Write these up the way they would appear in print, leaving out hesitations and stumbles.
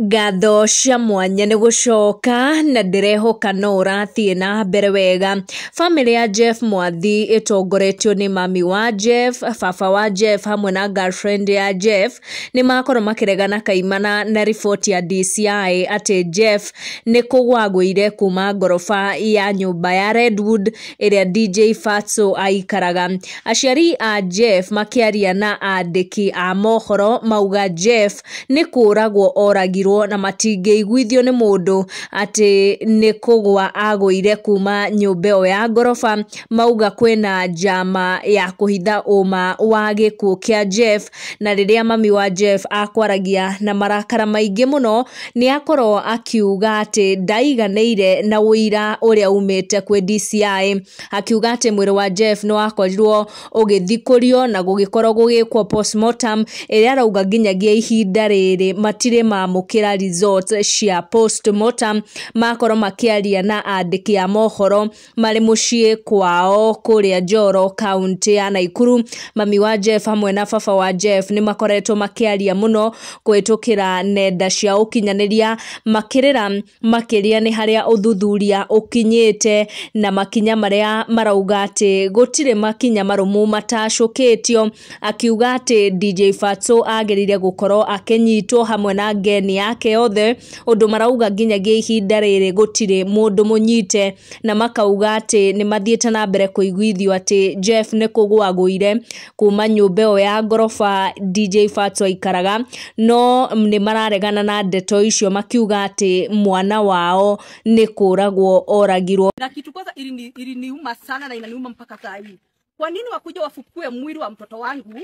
Ngatho cia mwanya nĩ gũcoka na ndĩrehoka no ũrathiĩ na mbere wega. Bamĩrĩ ya Jeff Mwathi ĩtongoretio nĩ mami wa Jeff, baba wa Jeff hamwe na girlfriend ya Jeff nĩ makorwo makĩregana kaimana na riboti ya DCI atĩ Jeff nĩ kũgwa agũire kuma ngoroba ya nyũmba ya Redwood ĩrĩa DJ Fatxo aikaraga. Aciari a Jeff makĩaria na andĩki a mohoro mauga Jeff nĩ kũragwo oragirwo na matingĩiguithio nĩ mũndũ atĩ nĩ kũgwa agũire kuma nyũmba ĩyo ya ngoroba. Mauga kwĩna njama ya kũhitha ũma wa gĩkuũ kĩa Jeff, na rĩrĩa mami wa Jeff akwaragia na marakara maingĩ mũno nĩ akorwo akiuga atĩ ndaiganĩire na ũira ũrĩa umĩte kwĩ DCI, akiuga atĩ mwĩrĩ wa Jeff nĩ wakorirwo ũgĩthikũrio na gũgĩkorwo gũgĩkwo postmortem ĩrĩa arauga nginyagia ihinda rĩrĩ matirĩ mamũkĩra results cia postmortem. Makorwo makĩaria na andĩki a mohoro marĩ mũciĩ kwao kũrĩa Njoro kaunti ya Naikuru. Mami wa Jeff hamwe na baba wa Jeff nĩ makoretwo makĩaria mũno kũhĩtũkĩra nenda cia ũkinyanĩria, makĩrĩra makĩria nĩ harĩa ũthuthuria ũkinyĩte na makinya marĩa marauga atĩ gũtirĩ makinya marũmu matacũkĩtio, akiuga atĩ DJ Fatxo agĩrĩire gũkorwo akĩnyitwo hamwe na ngeni yake yothe, ũndũ marauga nginyagia ihinda rĩrĩ gũtirĩ mũndũ mũnyite, na makauga atĩ nĩ mathiĩte na mbere kũiguithio atĩ Jeff nĩ kũgwa agũire kuma nyũmba ĩyo ya ngoroba DJ Fatxo aikaraga, no nĩ mararegana na ndeto icio makiuga atĩ mwana wao nĩ kũragwo oragirwo. Na kitu kwanza iliniuma sana na inaniuma mpaka saa hii. Kwa nini wakuja wafukue mwili wa mtoto wangu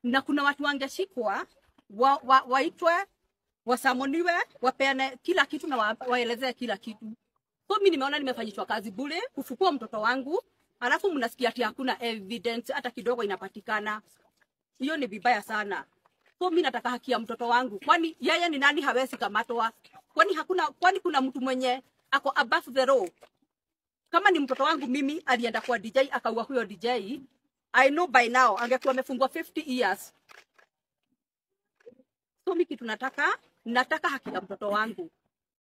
na kuna watu wangeshikwa waitwe wasamoniwe wapeane kila kitu na waelezee kila kitu. So mimi nimeona nimefanyishwa kazi bure kufukua mtoto wangu, alafu mnasikia ati hakuna evidence hata kidogo inapatikana. Hiyo ni vibaya sana. So mimi nataka haki ya mtoto wangu. Kwani yeye ni nani hawezi kamatwa? Kwani hakuna, kwani kuna mtu mwenye ako above the law? Kama ni mtoto wangu mimi alienda kwa DJ akaua huyo DJ, I know by now angekuwa amefungwa 50 years. So mimi kitu nataka haki ya mtoto wangu.